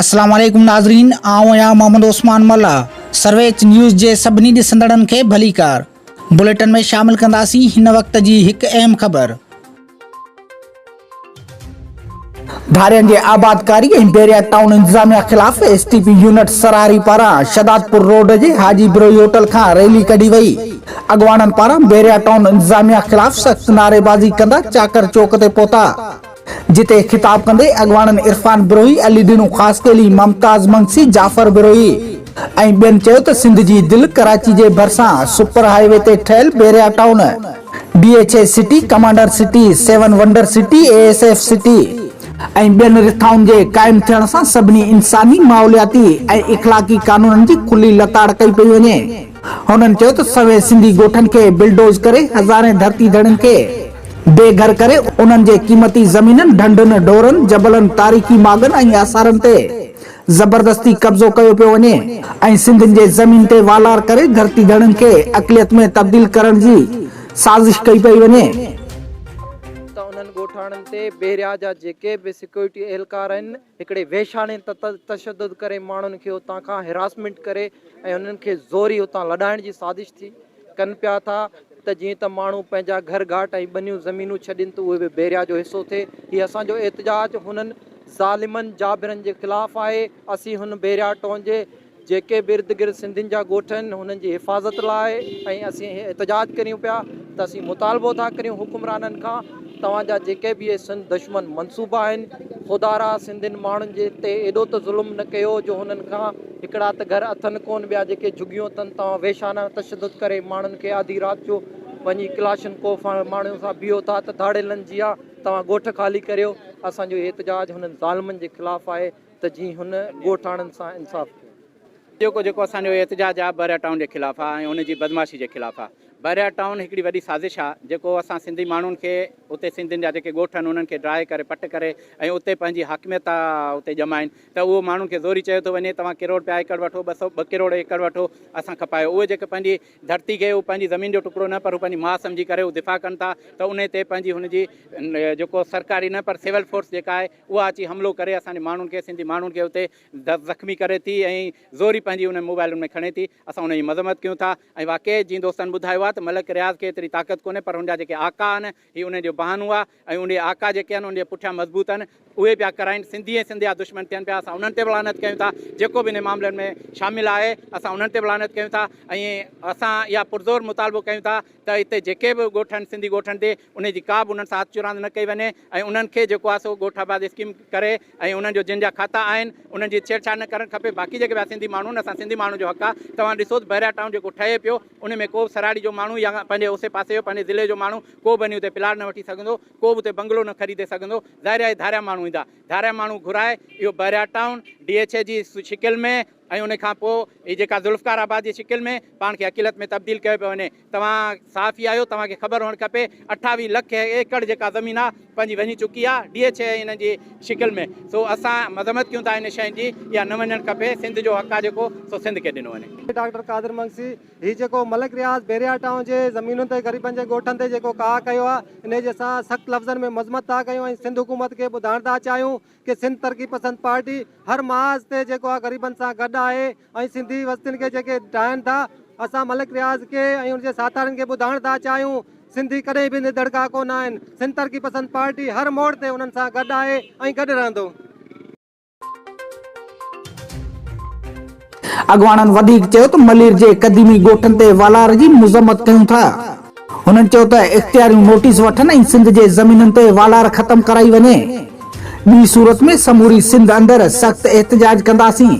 السلام عليڪم ناظرين آئون آهيان محمد عثمان ملاح سرويچ نيوز جي سڀني ڏسندڙن کي ڀليڪار بليٽن ۾ شامل ڪنداسين هن وقت جي هڪ اهم خبر. ڌارين جي آبادڪاري ۽ بحريا ٽائون انتظاميا خلاف S T P unit Sarhari پاران شهدادپور روڊ جي حاجي بروهي هوٽل کان ريلي ڪڍي وئي اڳواڻن پاران بحريا ٽائون انتظاميا خلاف سخت نعريبازي ڪندا چاڪر چوڪ تي پهتا. جتي خطاب ڪندي اڳواڻن عرفان بروهي، علي ڏنو خاصخيلي، ممتاز منگسي، جعفر بروهي ۽ ٻين چيو ته سنڌ جي دل ڪراچي جي ڀرسان سپر هاء وي تي ٺهيل Bahria town, D H A city, commander city, seven wonder city, A S F city ۽ ٻين رٿائن جي قائم ٿيڻ سان سڀني انساني، ماحولياتي ۽ اخلاقي قانونن جي کلي لتاڙ ڪئي پئي وڃي. هنن چيو ته سوين سنڌي ڳوٺن کي بلڊوز ڪري هزارين ڌرتي ڌڻين کي بي گهر ڪري انهن جي قيمتي زمينن، ڍنڍن، ڍورن، جبلن، تاريخي ماڳن ۽ آثارن تي زبردستي قبضو ڪيو پيو وڃي ۽ سنڌين جي زمين تي والار ڪري ڌرتي ڌڻين کي اقليت ۾ تبديل ڪرڻ جي سازش ڪئي پئي وڃي. ته انهن ڳوٺاڻن تي بحريا جا جيڪي به سيڪيورٽي اهلڪار آهن هڪڙي وحشاڻي تشدد ڪري ماڻهن کي اتان کان هراسمينٽ ڪري ۽ انهن کي زوري اتان لڏائڻ جي سازش ٿي ڪن پيا ٿا ته جيئن ته ماڻهو پنهنجا گهر گهاٽ ۽ ٻنيون زمينون ڇڏين ته اهي به بحريا جو حصو ٿئي. هي اسان جو احتجاج هنن ظالمن جابرن جي خلاف آهي. اسين هن بحريا ٽون جي جيڪي به ارد گرد سنڌين جا ڳوٺ آهن هنن جي حفاظت لاء ۽ اسين احتجاج ڪريون پيا ته اسين مطالبو ٿا ڪريون حڪمرانن کان توهان جا جيڪي به اهي سنڌ دشمن منصوبا آهن خدارا سنڌين ماڻهن جي تي ايڏو ته ظلم نه ڪيو جو هنن کان هڪڙا ته گهر اٿن ڪون ٻيا جيڪي جهڳيون اٿن توهان وحشانه تشدد ڪري ماڻهن کي آڌي رات جو وڃي ڪلاشن ڪوف ماڻهن سان بيهو ٿا ته ڌاڙيلن جيان توهان ڳوٺ خالي ڪريو اسان جو هي احتجاج هنن ظالمن جي خلاف آهي ته جيئن هن ڳوٺاڻن سان انصاف ٿئي. جيڪو جيڪو اسان جو احتجاج آ بحريا ٽائون جي خلاف آ ۽ ان جي بدمعاشي جي خلاف آ. بحريا ٽائون هڪڙي وڏي سازش آ جيڪو اسان سنڌي ماڻهن کي اتي سنڌين جا جيڪي ڳوٺ آهن انهن کي ڊاهي ڪري پٽ ڪري ۽ اتي پنهنجي حاڪميت ٿا اتي ڄمائين ته اهو ماڻهن کي زوري چيو ٿو وڃي توهان ڪروڙ پيا ايڪڙ وٺو ٻه سو ٻه ڪروڙ ايڪڙ وٺو اسان کپايو اهي جيڪي پنهنجي ڌرتي کي هو پنهنجي زمين جو ٽڪڙو نه پر هو پنهنجي ماء سمجهي ڪري هو دفاع ڪن ٿا ته انهي تي پنهنجي هن جي جيڪو سرڪاري نه پر سول فورس جيڪا آهي اها اچي حملو ڪري اسان جي ماڻهن کي سنڌي ماڻهن کي اتي زخمي ڪري ٿي ۽ زوري پنهنجي انهن موبائلن ۾ کڻي ٿي اسان ان جي مذمت ڪيون ٿا ۽ واقعي جيئن دوستن ٻڌايو آهي ته ملڪ رياض کي ايتري طاقت ڪونهي پر هن جا جيڪي آقا آهن هي انهن جو بهانو آهي ۽ انهي آقا جيڪي آهن ان جي پٺيان مضبوط آهن اهي پيا ڪرائين سنڌي ۽ سنڌ جا دشمن ٿين پيا اسان انهن تي به لعنت ڪيون ٿا جيڪو به انهي معاملن ۾ شامل آهي اسان انهن تي به لعنت ڪيون ٿا ۽ اسان اها پرزور مطالبو ڪيون ٿا ته هتي جيڪي به ڳوٺ آهن سنڌي ڳوٺن تي انهي جي ڪا به انهن سان هٿ چراند نه ڪئي وڃي ۽ انهن کي جيڪو آهي سو ڳوٺ آباد اسڪيم ڪري ۽ انهن جو جن جا کاتا آهن انهن جي ڇيڙ ڇاڙ نه ڪرڻ کپي باقي جيڪي ٻيا سنڌي ماڻهو آهن اسان سنڌي ماڻهن جو حق آهي توهان ڏسو ته بحريا ٽائون جيڪو ٺهي پيو ان ۾ ڪو به سراڙي جو ماڻهو يا پنهنجي اوسي پاسي جو پنهنجي ضلعي جو ماڻهو ڪو به وڃي اتي پلاٽ نه وٺي سگهندو ڪو به اتي بنگلو نه خريدي سگهندو ظاهر آهي ڌاريا ماڻهو ايندا ڌاريا ماڻهو گهرائي اهو بحريا ٽائون ڊي ايڇ اي جي شڪل ۾ ۽ ان کان پوء هي جيڪا ذوالفقار آباد جي شڪل ۾ پاڻ کي اقليت ۾ تبديل ڪيو پيو وڃي. توهان صحافي آهيو توهان کي خبر هئڻ کپي 28 لک ايڪڙ جيڪا زمين آ پنهنجي وڃي چڪي آ ڊي ايڇ اي ۽ انهن جي شڪل ۾ سو اسان مذمت ڪيون ٿا ان شين جي اها نه وڃڻ کپي سنڌ جو حق آ جيڪو سو سنڌ کي ڏنو وڃي. ڊاڪٽر قادر منگسي، هي جيڪو ملڪ رياض بحريا ٽائون جي زمينن تي غريبن جي ڳوٺن تي جيڪو ڪاهه ڪيو آ انهي جي اسان سخت لفظن ۾ مذمت ٿا ڪيون ۽ سنڌ حڪومت کي ٻڌائڻ ٿا چاهيون ڪي سنڌ ترقي پسند پارٽي هر محاذ تي جيڪو آ غريبن سان گڏ آهي ۽ سنڌي وستين کي جيڪي ڊاهن ٿا اسان ملڪ رياض کي ۽ ان جي ساٿارين کي ٻڌائڻ ٿا چاهيون سنڌي ڪڏهن به نڌڙڪا ڪونه آهن سنڌ ترقي پسند پارٽي هر موڙ تي انهن سان گڏ آهي ۽ گڏ رهندو. اڳواڻن وڌيڪ چيو ته ملير جي قديمي ڳوٺن تي والار جي مذمت ڪيون ٿا. هنن چيو ته اختياريون نوٽيس وٺن ۽ سنڌ جي زمينن تي والار ختم ڪرائي وڃي، ٻي صورت ۾ سموري سنڌ اندر سخت احتجاج ڪنداسين.